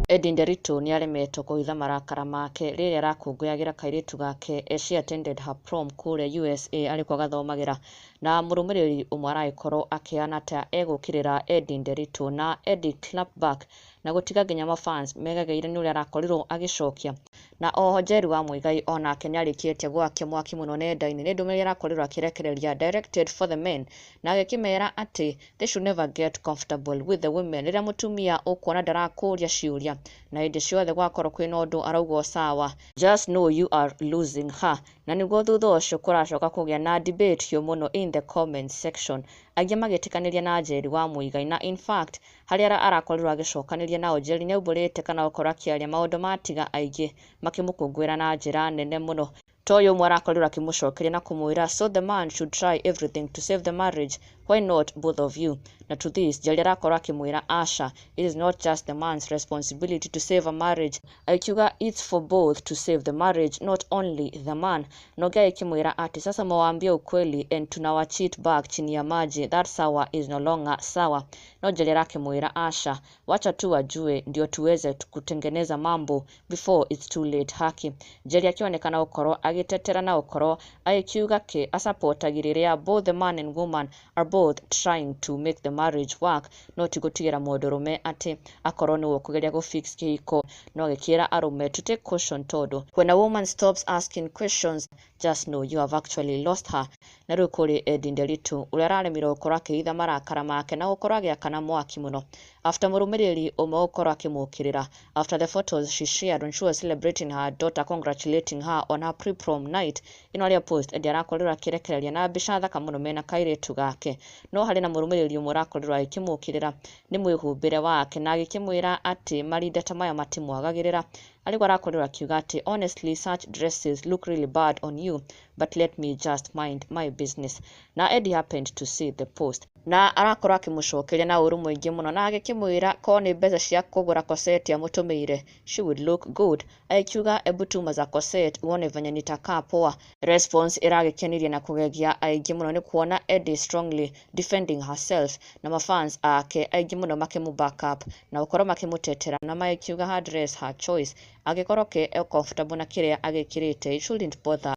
Edday Nderitu nĩaremetwo kũhitha marakara make rĩrĩa arakũngũyagĩra kairĩtu gake as she attended her prom kũrĩa USA arĩ kuo gathomagĩra. Na mũrũmĩrĩri ũmwe aragĩkorwo akĩhana ta egũkĩrĩra Edday Nderitu na Edday clap back na gũtiga nginya mafans megegeire nĩ ũrĩa arakorirwo agĩcokia. Na oho Njeri wa Muigai onake nĩarĩkĩtie gwakia mwaki mũno nenda-inĩ nĩ ndũmĩrĩri arakorirwo akĩrekereria directed for the men, na agĩkĩmera atĩ they should never get comfortable with the women. Rĩrĩa mũtumia ũkuona ndarakũria ciũria na hĩndĩ ciothe gwakorwo kwĩna ũndũ arauga o sawa, just know you are losing her. Na nĩguo thutha ũcio kũracoka kũgĩa na debate hiũ mũno in the comment section, aingĩ magĩtĩkanĩria na Njeri wa Muigai. Na in fact, harĩa arakorirwo agĩcokanĩria nao, Njeri nĩaumbũrĩte kana gũkorwo akĩaria maũndũ matiga aingĩ makĩmũkũngũĩra na njĩra nene mũno. Ta ũyũ ũmwe arakorirwo akĩmũcokeria na kũmwĩra, "So the man should try everything to save the marriage, why not both of you?" Na to this Njeri arakorwo akĩmwĩra, "Aca, it is not just the man's responsibility to save a marriage." Akiuga it's for both to save the marriage, not only the man. Na ũngĩ agĩkĩmwĩra atĩ sasa mwawaambia ukweli and tunawacheat back chini ya maji, that sawa is no longer sawa. No Njeri arakĩmwĩra, "Aca, wacha tu wajue ndio tuweze kutengeneza mambo before it's too late." Haki Njeri akĩonekana gũkorwo agĩtetera na gũkorwo agĩkiuga kĩ asupportagi rĩrĩa both the man and woman are both trying to make the marriage work, no ti gũtigĩra mũndũrũme atĩ akorwo nĩwe ũkũgeria gũ fix kĩhiko. No agĩkĩra arũme to take caution, tondũ when a woman stops asking questions, just know you have actually lost her. Na rĩu kũrĩ Edday Nderitu ũrĩa araremirwo gũkorwo akĩhitha marakara make na gũkorwo agĩakana mwaki mũno after mũrũmĩrĩri ũmwe gũkorwo akĩmũkĩrĩra after the photos she shared when she was celebrating her daughter, congratulating her on her pre-prom night. Ĩno arĩa post Edday arakorirwo akĩrekereria na mbica thaka mũno mena kairĩtu gake, no harĩ na mũrũmĩrĩri ũmwe ũrakorirwo agĩkĩmũkĩrĩra nĩ mwĩhumbĩre wake na agĩkĩmwĩra atĩ marinda ta maya matimwagagĩrĩra. Arĩguo arakorirwo akiuga atĩ, "Honestly, such dresses look really bad on you, but let me just mind my business." Na Edday happened to see the post na arakorwo akĩmũcokeria na ũru mũingĩ mũno na agĩkĩmwĩra korwo nĩ mbeca cia kũgũra corset amũtũmĩire, she would look good. Agĩkiuga, "Ebu tuma za corset uone venye nitakaa poa." Response ĩragĩkenirie na kũgegia aingĩ mũno nĩ kuona Edday strongly defending herself na mafans ake aingĩ mũno makĩmũ back up na gũkorwo makĩmũtetera na magĩkiuga her dress, her choice, angĩkorwo ke e comfortable na kĩrĩa agĩkĩrĩte, it shouldn't bother.